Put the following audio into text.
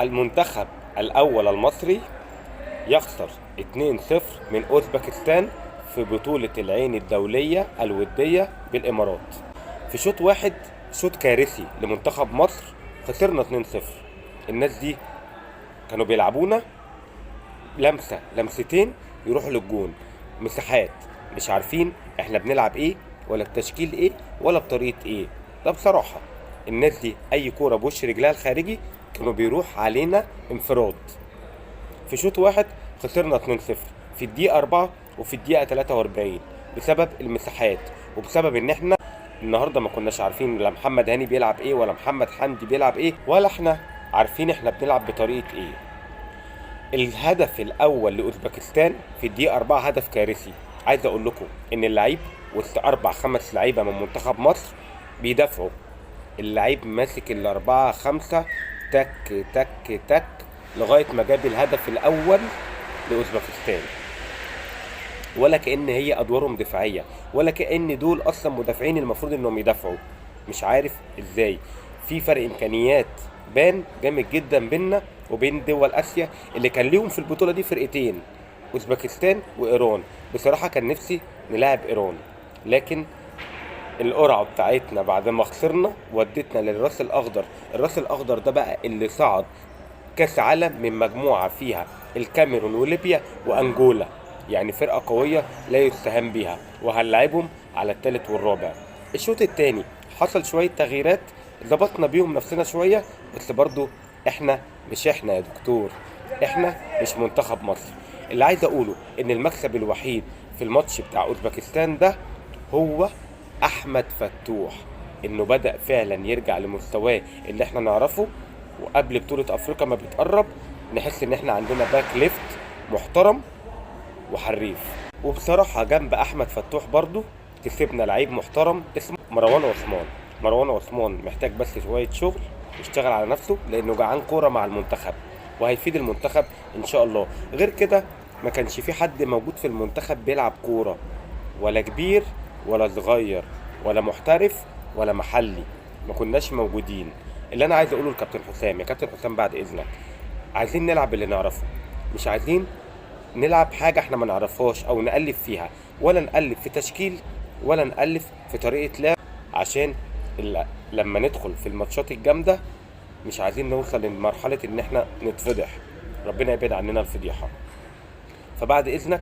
المنتخب الأول المصري يخسر 2-0 من أوزبكستان في بطولة العين الدولية الودية بالإمارات. في شوط واحد، شوط كارثي لمنتخب مصر، خسرنا 2-0. الناس دي كانوا بيلعبونا لمسة لمستين يروحوا للجون، مساحات، مش عارفين احنا بنلعب ايه ولا التشكيل ايه ولا بطريقة ايه. ده بصراحة الناس دي اي كورة بوش رجلها الخارجي كانوا بيروح علينا انفراد. في شوط واحد خسرنا 2-0 في الدقيقة 4 وفي الدقيقة 43 بسبب المساحات، وبسبب ان احنا النهارده ما كناش عارفين لا محمد هاني بيلعب ايه ولا محمد حمدي بيلعب ايه، ولا احنا عارفين احنا بنلعب بطريقة ايه. الهدف الاول لاوزبكستان في الدقيقة 4 هدف كارثي. عايز اقول لكم ان اللعيب وسط 4 5 لعيبة من منتخب مصر بيدافعوا، اللعيب ماسك الأربعة خمسة تك تك تك لغاية ما جاب الهدف الأول لأوزبكستان، ولا كأن هي أدوارهم دفاعية، ولا كأن دول أصلا مدافعين المفروض إنهم يدافعوا. مش عارف إزاي في فرق إمكانيات بان جامد جدا بيننا وبين دول آسيا اللي كان ليهم في البطولة دي فرقتين، أوزبكستان وإيران. بصراحة كان نفسي نلاعب إيران، لكن القرعة بتاعتنا بعد ما خسرنا ودتنا للراس الأخضر. الراس الأخضر ده بقى اللي صعد كاس عالم من مجموعة فيها الكاميرون وليبيا وأنجولا، يعني فرقة قوية لا يستهان بيها، وهنلعبهم على الثالث والرابع. الشوط الثاني حصل شوية تغييرات ظبطنا بيهم نفسنا شوية، بس برضو احنا مش احنا يا دكتور، احنا مش منتخب مصر. اللي عايز اقوله ان المكسب الوحيد في الماتش بتاع اوزبكستان ده هو احمد فتوح، انه بدأ فعلا يرجع لمستواه اللي احنا نعرفه، وقبل بطولة افريقيا ما بتقرب نحس ان احنا عندنا back left محترم وحريف. وبصراحة جنب احمد فتوح برضو كسبنا لعيب محترم اسمه مروان عثمان. مروان عثمان محتاج بس شوية شغل، يشتغل على نفسه لانه جعان كورة مع المنتخب وهيفيد المنتخب ان شاء الله. غير كده ما كانش في حد موجود في المنتخب بيلعب كورة، ولا كبير ولا صغير ولا محترف ولا محلي، ما كناش موجودين. اللي انا عايز اقوله لكابتن حسام، يا كابتن حسام بعد اذنك، عايزين نلعب اللي نعرفه، مش عايزين نلعب حاجة احنا ما نعرفهاش او نألف فيها، ولا نألف في تشكيل ولا نألف في طريقة لعب، عشان لما ندخل في الماتشات الجامدة مش عايزين نوصل لمرحلة ان احنا نتفضح، ربنا يبعد عننا الفضيحة. فبعد اذنك